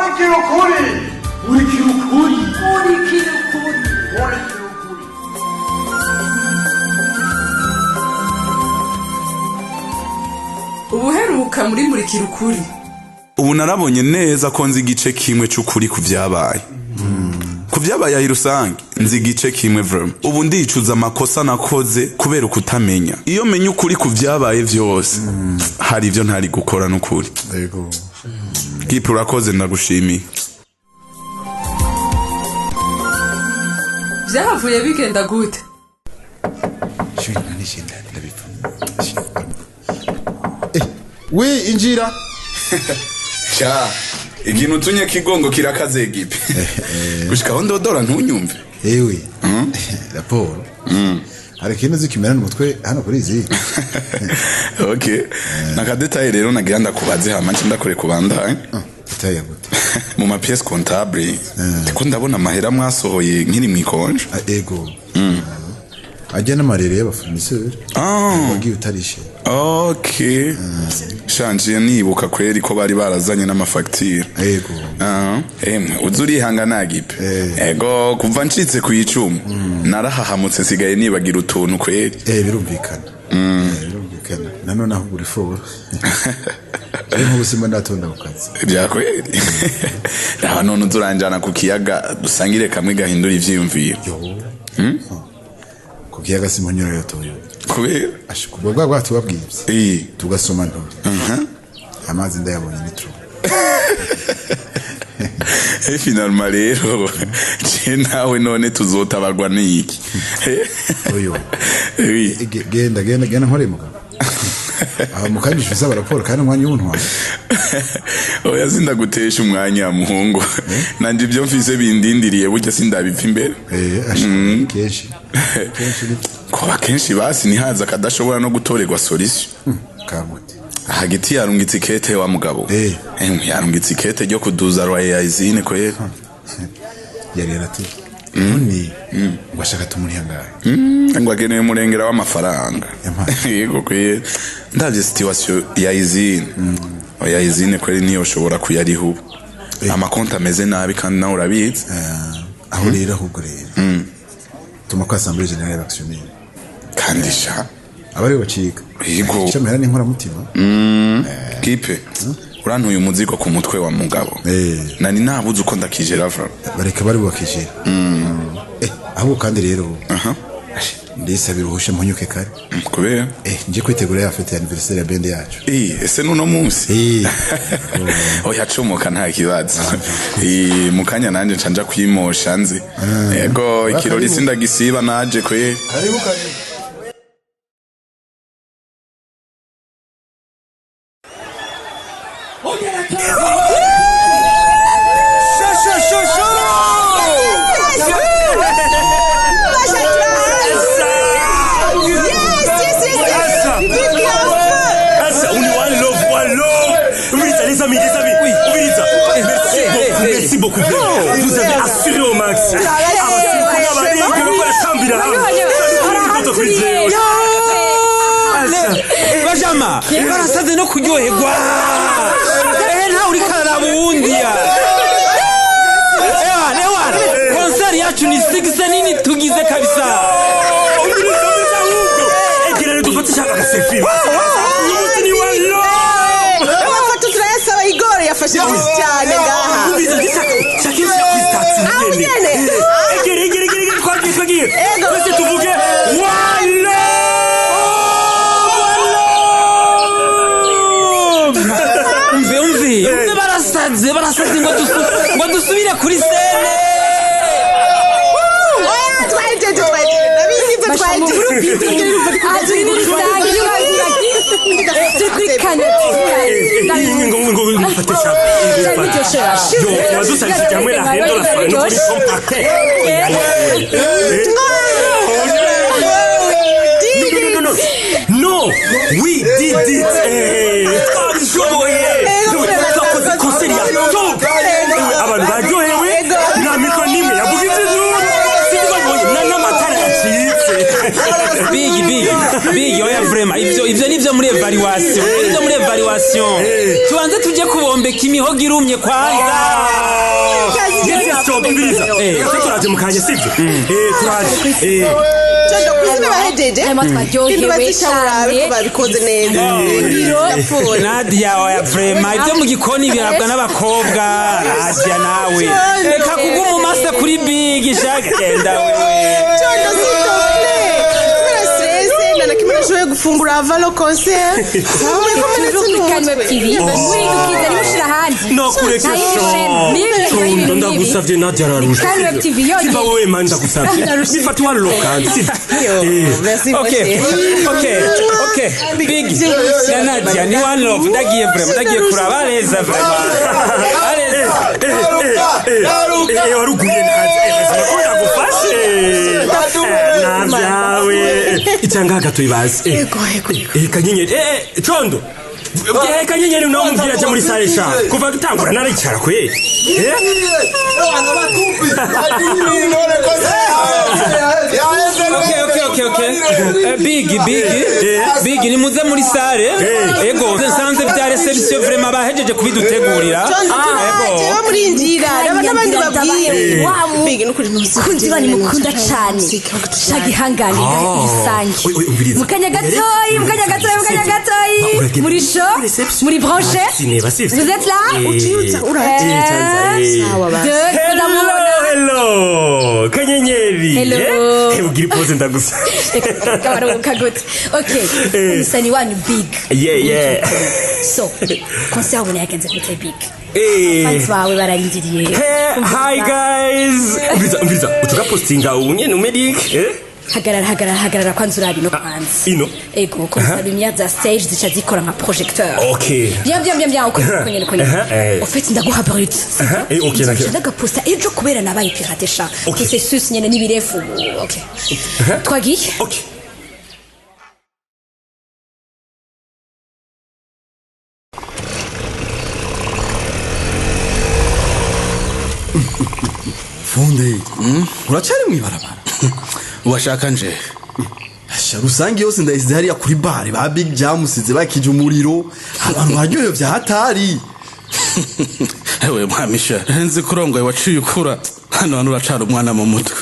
Murikira ukuri. Murikira ukuri. Murikira ukuri. Murikira ukuri. Ubuheruka muri Murikira ukuri. Ubu narabonye neza ko nzi igice kimwe c'ukuri ku vyabaye. Ku vyabaye ahi rusange nzi igice kimwe vraiment. Ubu ndicuza amakosa nakoze kubera ukutamenya. Iyo menye ukuri ku vyabaye vyose, hari ivyo ntari gukora n'ukuri. Yego. Gipe, urakoze, ndagushimiye. Vyahavuye bigenda gute? Shuri nani ndabipfa. Eh, oui, injira. Sha, ikintu utunye kigongo kirakaze, Gipe. Gushika aho ndodora ntunyumve. Ewe. Raporo. Hari ikintu uzi kimerana umutwe hano kuri izi. Okay. Naka détail rero nagira ndakubaze, hama nce ndakore kubandanya. Itaye gute? Mu ma pièces comptable ndiko ndabona amahera mwasohoye nkiri mw'ikonje. Ah, ego. Ajya n'amarere y'aba fournisseur. Ah. Wagiye utarishe. Okay. Shanjiye nibuka kweri ko bari barazanye n'amafagitire. Ego. Ah, emwe uzi urihangana, Gipe. Eh. Ego, kuva ncitse ku icumu narahahamutse, nsigaye nibagira utuntu kweri. Eh, birumvikana. Eh, birumvikana. Nanone ahubwo uri fort. Je nk'ubu simba ndatonda ku kazi. Bya kweri. Raba none uzuranjana ku kiyaga dusangire kamwe gahindura ivyiyumviro. Yo. Ku kiyaga simunyura yo toyo. Kubera? Ashikuba bwa bwato babwibye. Eh. Tugasoma ntore. Amazi ndayabonye ni trop. Eh, finalement rero je nawe none tuzotabarwa n'iki? Oyo. Oui. Genda genda genda nkore mugabo. Aha mukanyisha usaba raporo kandi umwanya w'untwara. Oya, sindagutesha umwanya, muhungu. Nanje ibyo mfise bindindiriye, burya sindabipfa imbere. Eh, asha kenshi. Kenshi ni Kuba kenshi basi ntihaza akadashobora no gutorerwa solution. Kagute? Hagiti yarungitse ikete wa mugabo. Eh. Emwe, yarungitse ikete ryo kuduza loyer ya usine kweri. Yari yarate. None ngo ashaka tumuri hangahe? Ngo akeneye umurengera w'amafaranga. Yampaye. Yego kweri, ndavye situation ya usine, oya, usine kweri niyo ushobora kuyariha ubu. Amakonti ameze nabi kandi nawe urabizi. Aho rero, ahubwo rero. Tuma ko assemblée générale y'abactionnaire. Kandi sha. Abari bacika. Yego. Icyo mihera ni mutima. Kipe, urantuye umuzigo ku mutwe wa mugabo. Eh. Nani nabuze uko ndakijera vra. Bareka bari bubakijera. Eh, ahubwo kandi rero. Ndisabira uruhusha mpunyuke kare. Kubera? Eh, nje kwitegura ya fête ya anniversaire ya band yacu. Eh, ese nuno munsi? Eh. Oya, comoka, nta kibazo. Eh, mu kanya nanje nca nja kwimosha nzi. Yego, ikirori Karibu. sindagisiba naje kwe. Karibu karibu. Shasha shasha. Yes. Asa, on est one love, one love. Umviriza, les amis, les amis. Oui. Umviriza. Merci beaucoup, merci beaucoup. Vous avez assuré au max. Abatambira hamwe. Bajama barasaze no kuryoherwa. Ehe, ntawe uriko araraba uwundi ya. Ewana ewana, concert yacu ni succès nini tugize kabisa. Umviriza, umviriza ahubwo. Egerere dufate shaka aga selfie. Uyu munsi ni one love. Amafoto turayasaba. Igoro yafashe byinshi cyane ngaha. Umviriza, ndashaka shaka inshyira kuri statut Aho nyene. nyene. Egere, egere, egere, egere, twagiye, twagiye. Ego. Twese tuvuge one love, one love. Umve umve umve, barasaze barasaze, ngo dusubire kuri scène. Oya, twahejeje twahejeje, ndabizi ibyo twahejeje. Turi Ngo ngo ngo mfate shaka. Yo, wadusabye hamwe na hendo la fano kuri compacte. No, no, no, no. No, we did it. Eh, twabishoboye. Twakoze concert ya top. Abantu baryohewe, nta mikoro n'imwe yavuga iby'induru. Sinzi ko babonye, nta n'amatara yacitse. Big big. Big, oya, vraiment, ivyo nivyo muri évaluation, nivyo muri évaluation. Tubanze tuje kubombeka imihogo irumye kwanza. Yes, stop, umviriza. Twe turaje mu kanya, sivyo? Turaje. Condo, kwizina bahejeje. Hanyuma twaryohewe Ibintu bazisha urabe cyane. ko babikoze neza. Ndapfuye. Nadia, oya, vraiment, ibyo mu gikoni birabwa n'abakobwa. Nadia, nawe reka kuguma umase kuri Big shaka, genda wewe. Condo, s'il te plaît. Kubera stress nta na kimwe nashoboye gufungura avant le concert. Toujours kuri Kanywa TV muridukiza, nimushira ahandi. No kureke. Nta yindi chaîne n'imwe ikora ibintu Condo, nk'ibi. ndagusavye, Nadia ararusha. Kanywa TV yonyine. Siba wowe mani, ndagusavye, bifata uwaruro kandi, sivyo? Merci. Ok, Big na Nadia ni one love. Ndagiye vraiment, ndagiye kuraba areza, vraiment areza. Waruguye, Nadia, ko ndagufashe navyawe icanga gato ibaze. Ego, ego, ego. Kanyenyeri, Condo, kanyenyeri nawe umubwira aje muri salle sha. Kuva gutangura naricara kwe. Ok, Big, Big, Big, nimuze muri salle. Ego, nsanze bya réception vraiment bahejeje kubidutegurira. Condo, Ego. jewe murinjira raba n'abandi babwiye. Wa Big, nukuri ntuzi. Kunzi banyu mukunda cane shaka ihangane rusange. Oye, oye, umviriza. Mu kanya gatoyi, mu kanya gatoyi, mu kanya gatoyi, muri show, muri branché. Sineba, sivyo? Vous êtes là? Uciyutsa uraje. Sawa basi. Deux. Hello. Ndamubona. Hello, kanyenyeri. Hello. Ugira ipoze, ndagusa. Kabaruhuka gute? Ok, umusani wanyu Big. Yeah. So concert ubona yagenze gute, Big? Fans bawe bararindiriye. Hey, hi guys. Umviriza, umviriza. Utugapostinga ubu nyene umedic, eh? Hagarara, hagarara, hagarara kwanza, urabi no kwanza. Ino. Ego, comme ça lumière za stage zica zikora nka projecteur. Ok. Bien, bien, bien, bien, uko uko nyene, uko nyene. Aha. Au fait, ndaguha brut. Aha, ok, d'accord. Ndagaposta ejo kubera nabaye pirate sha. Ok. Processus nyene n'ibirefu. Ok, twagiye. Ok. Funde, uracari mw'ibarabara? Washaka nje? Asha, rusange yose ndayisize hariya kuri bare ba Big Jamusize bakije umuriro, abantu baryohewe vya hatari. Ewe mwamisha, nzi kurongoye waciye ukura hano hantu, uracara umwana mu mutwe.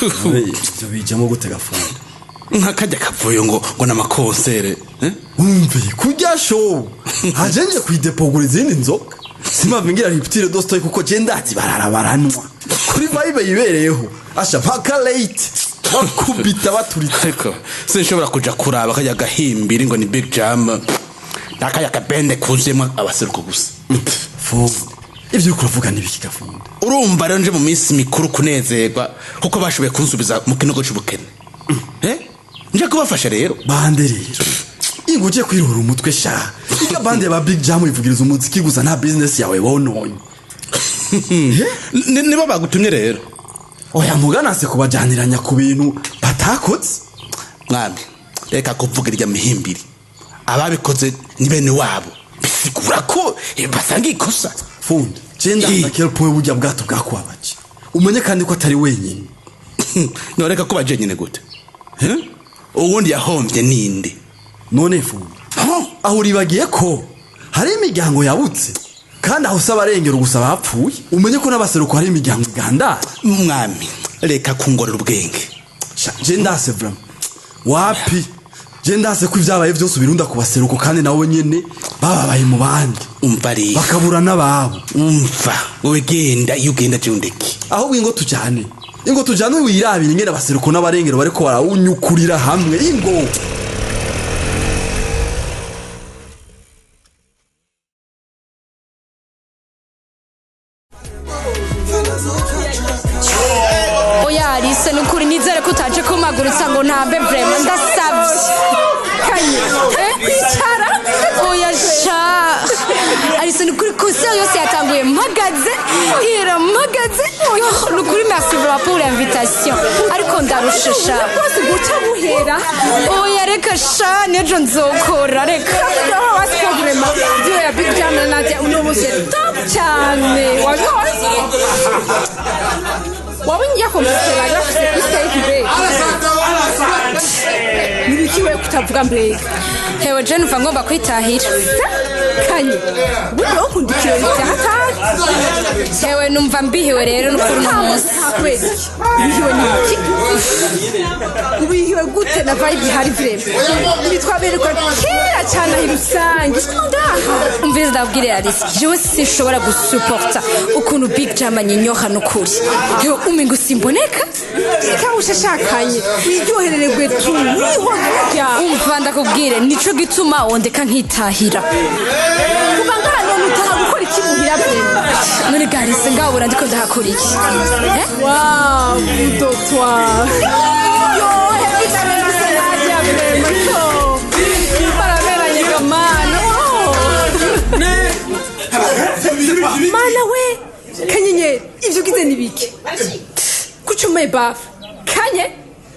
Ivyo bijamo gute gafunde? Nk'akajya kavuyo ngo n'amakonsere, eh? Umve kurya show haje nje kwidepogura izindi nzoga, simave ngira rupture de stock, kuko je ndazi barara baranwa kuri vibe yibereyeho, asha, paka late bakubita baturitse. Ariko sinshobora kuja kuraba kajya gahimbiri ngo ni Big Jam nakajya kabende kuzuyemo abaseruko gusa. Funde, ivyo uriko uravuga nibiki gafunde? Urumva rero nje mu minsi mikuru kunezerwa kuko bashoboye kunsubiza mu kinogo c'ubukene, eh? Nje kubafasha rero. Bande rero, ingo uje kwiruhura umutwe sha. Irya bande ba Big Jam ivugiriza umuziki gusa, nta business yawe bononye. Nibo bagutumye rero? Oya, muganase kubajaniranya ku bintu batakoze. Mwami, reka kuvuga irya mihimbiri, ababikoze ni bene wabo, bisigura ko basanga ikosa. Fundi, je ndaza quel point burya bwato bwakwabaje, umenye kandi ko atari wenyine. Noreka ko baje nyine gute? Eh? Uwundi yahombye ninde? None fundi, aho uribagiye ko hari imiryango yabutse, kandi aho usaba arengera gusa bapfuye, umenye ko n'abaseruko hari imiryango igandara. Mwami, reka kungorera ubwenge. Sha, je ndase vraiment, wapi, je ndase ko ivyabaye vyose ubirunda ku baseruko, kandi nawe nyene bababaye mu bandi. Umva rero. Bakabura n'ababo. Umva, wowe genda, iyo ugenda je undeke. Ahubwo ingo tujane, ingo tujane, wirabira ingene abaseruko n'abarengero bariko barawunyukurira hamwe, ingo. Oya Alice, nukuri nizere ko utaje kumagurutsa ngo ntambe, vraiment ndasabye. Kanye, kwicara, oya sha. Alice, nukuri concert yose yatanguye mpagaze, hera mpagaze. Oya, nukuri merci vraiment pour l'invitation, ariko ndarushe sha. Bwose guca buhera. Oya, reka sha, nejo nzokora, reka. Wasiko vraiment duo ya Big Jam na Nadia uno munsi yari top cyane. Wabibonye? Wabonye yakomeje yarafise kuri stage be? Nibikiwe? Kutavuga mbega. Hewe, je numva ngomba kwitahira. Kanye, burya wowe ukunda ikirori vya hatari. Hewe, numva mbihiwe rero n'ukuri uno munsi. Kubera iki ubihiwe? Ni iki ubihiwe gute na vibe ihari? Vraiment, ibi twabereka kera cyane ahi rusange ndaha. Umviriza ndabwire Alice, jewe sinshobora gusuporta ukuntu Big Jam anyinyoha n'ukuri. Hewe, umengo simboneka. Reka ushashakanye, wiryoherererwe tu, wihoze urya. Umva ndakubwire, nico gituma wondeka nkitahira. Kuva ngaha none utaha gukora iki muhira vraiment? None garise ngabura ndiko ndahakora iki? Eh? Wow, udotwa yo happy Nadia, vraiment yo baraberanye gamana. Mana we, Kanyenyeri, ivyo ugize ni bike kucumaye bafu. Kanye,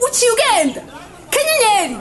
uciye ugenda, Kanyenyeri.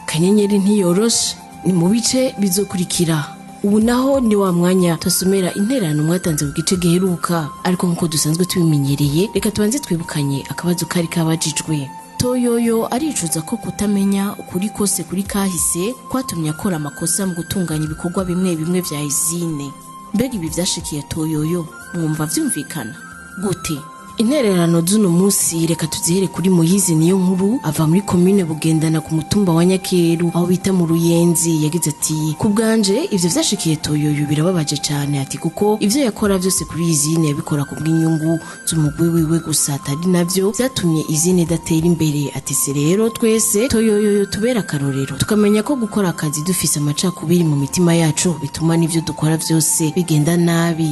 Kanyenyeri ntiyoroshe, ni mu bice bizokurikira. Ubu naho ni wa mwanya tusomera intererano mwatanze ku gice giheruka, ariko nk'uko dusanzwe tubimenyereye, reka tubanze twibukanye akabazo kari kabajijwe. Toyoyo aricuza ko kutamenya ukuri kose kuri kahise kwatumye akora amakosa mu gutunganya ibikorwa bimwe bimwe vya izine. Mbega ibi vyashikiye Toyoyo mwumva vyumvikana gute? Intererano z'uno munsi reka tuzihere kuri Muyizi niyo nkuru, ava muri komine Bugendana ku mutumba wa Nyakeru aho bita mu Ruyenzi. Yagize ati: "Ku bwanje ivyo vyashikiye Toyoyo birababaje cane," ati kuko ivyo yakora vyose kuri izine yabikora ku bw'inyungu z'umugwi wiwe gusa, atari navyo vyatumye izine idatera imbere. Ati se rero twese Toyoyo tubera akarorero, tukamenya ko gukora akazi dufise amacakubiri mu mitima yacu bituma n'ivyo dukora vyose bigenda nabi.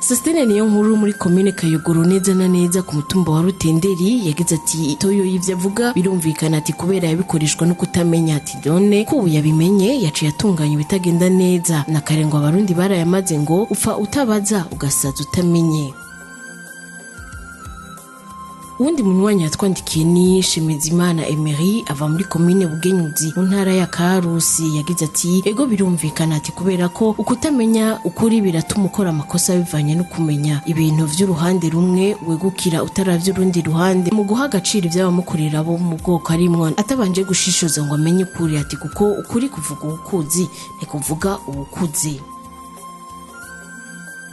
Sostene niyo nkuru muri komine Kayogoro neza na neza ku mutumba wa Rutenderi yagize ati: "Toyo ivyo avuga birumvikana," ati kubera yabikoreshwa no kutamenya, ati none ko ubu yabimenye yaciye atunganya ibitagenda neza. Na kare ngo abarundi barayamaze ngo upfa utabaza ugasaza utamenye. Uwundi munywanyi yatwandikiye ni Shemezimana Emery, ava muri komine Bugenyuzi mu ntara ya Karusi. Yagize ati: "Ego, birumvikana," ati kubera ko ukutamenya ukuri biratuma ukora amakosa bivanye no kumenya ibintu vy'uruhande rumwe, wegukira utaravye urundi ruhande mu guha agaciro ivy'abamukorera bo mu bwoko arimwo, atabanje gushishoza ngo amenye ukuri, ati kuko ukuri kuvuga uwukuzi ntikuvuga uwukuze.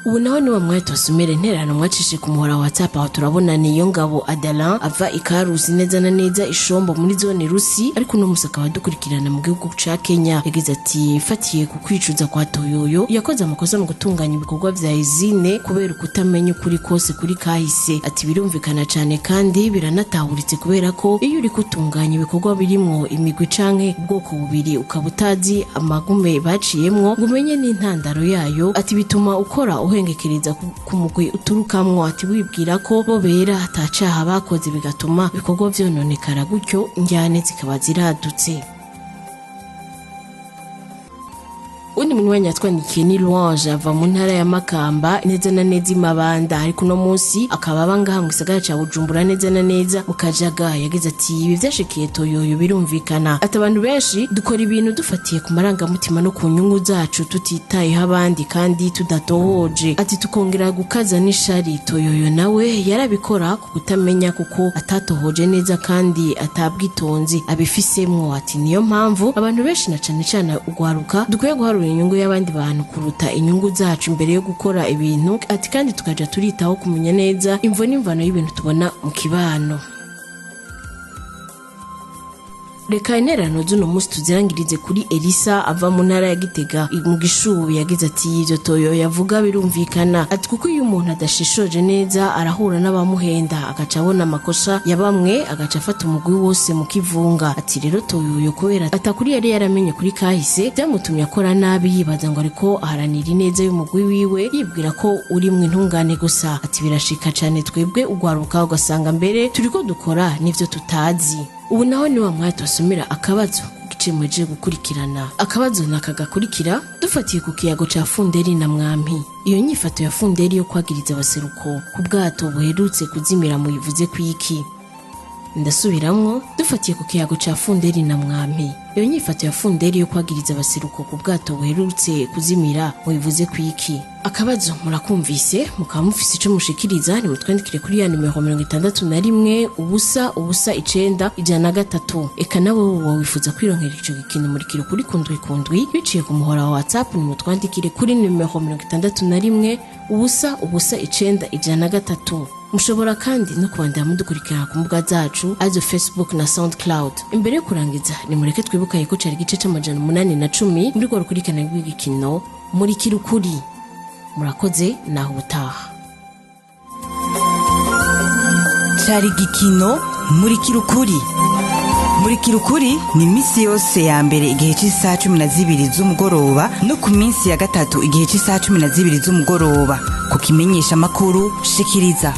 Ubu naho ni bamwe tubasomera intererano mwacishe ku muhora wa WhatsApp. Aho turabona niyo ngabo Adalan ava ikarusi neza na neza ishombo muri zone Rusi, ariko uno musi akaba dukurikirana mu gihugu ca Kenya. Yagize ati: "Fatiye ku kwicuza kwa Toyoyo, yakoze amakosa mu gutunganya ibikorwa vya izine kubera ukutamenya ukuri kose kuri kahise," ati birumvikana cane kandi biranatahuritse, kubera ko iyo uri gutunganya ibikorwa birimwo imigwi canke ubwoko bubiri, ukaba utazi amagume baciyemwo ngo umenye n'intandaro yayo, ati bituma ukora uhengekereza ku mugwi uturukamwo, ati wibwira ko bo bera atacaha bakoze, bigatuma ibikorwa vyononekara gutyo, injyane zikaba ziradutse. Undi munywanyi yatwandikiye ni Louange, ava mu ntara ya Makamba neza na neza i Mabanda, ariko uno munsi akaba aba ngaha mu gisagara ca Bujumbura neza na neza mu Kajaga. Yagize ati: "Ibi vyashikiye Toyoyo birumvikana," ati abantu benshi dukora ibintu dufatiye ku marangamutima no ku nyungu zacu, tutitayeho abandi kandi tudatohoje, ati tukongera gukaza n'ishari. Toyoyo nawe yarabikora ku kutamenya, kuko atatohoje neza kandi atabwitonzi abifisemwo. Ati niyo mpamvu abantu benshi na cane cane ugwaruka dukwiye guharura inyungu y'abandi bantu kuruta inyungu zacu imbere yo gukora ibintu, ati kandi tukaja turitaho kumenya neza imvo n'imvano y'ibintu tubona mu kibano. Reka intererano z'uno munsi tuzirangirize kuri Elisa, ava mu ntara ya Gitega mu Gishubi. Yagize ati: "Ibyo Toyo yavuga birumvikana," ati kuko iyo umuntu adashishoje neza arahura n'abamuhenda, agaca abona amakosa ya bamwe, agaca afata umugwi wose mu kivunga. Ati rero Toyoyo kubera atakuri yari yaramenye kuri kahise, byamutumye akora nabi yibaza ngo ariko aharanira ineza y'umugwi wiwe, yibwira ko uri mu intungane gusa. Ati birashika cane twebwe ugwaruka, ugasanga mbere turiko dukora n'ivyo tutazi. Ubu naho ni wa mwanya tubasomera akabazo ku gice muhejeje gukurikirana. Akabazo nakagakurikira: dufatiye ku kiyago ca Funderi na Mwampi, iyo nyifato ya Funderi yo kwagiriza abaseruko ku bwato buherutse kuzimira muyivuze kwiki? Ndasubiramwo, dufatiye ku kiyago ca Funderi na Mwami, iyo nyifato ya Funderi yo kwagiriza abaseruko ku bwato buherutse kuzimira mubivuze kwiki? Akabazo murakumvise, mukaba mufise ico mushikiriza, nimutwandikire kuri ya nimero 61 0 0 9 103. Eka nawe wowe wifuza kwironkera ico gikino Murikira Ukuri kundwi kundwi biciye ku muhora wa WhatsApp, nimutwandikire kuri nimero 61 0 0 9 103. Mushobora kandi no kubandanya mudukurikirana ku mbuga zacu, arizo Facebook na SoundCloud. Imbere yo kurangiza, nimureke twibukanye ko cari igice c'810 muri rwa rukurikirane rw'igikino Murikira Ukuri. Murakoze, naho ubutaha. Cari igikino Murikira Ukuri. Murikira Ukuri ni iminsi yose ya mbere igihe cy'isaha 12 z'umugoroba no ku minsi ya gatatu igihe cy'isaha 12 z'umugoroba ku kimenyesha amakuru Shikiriza.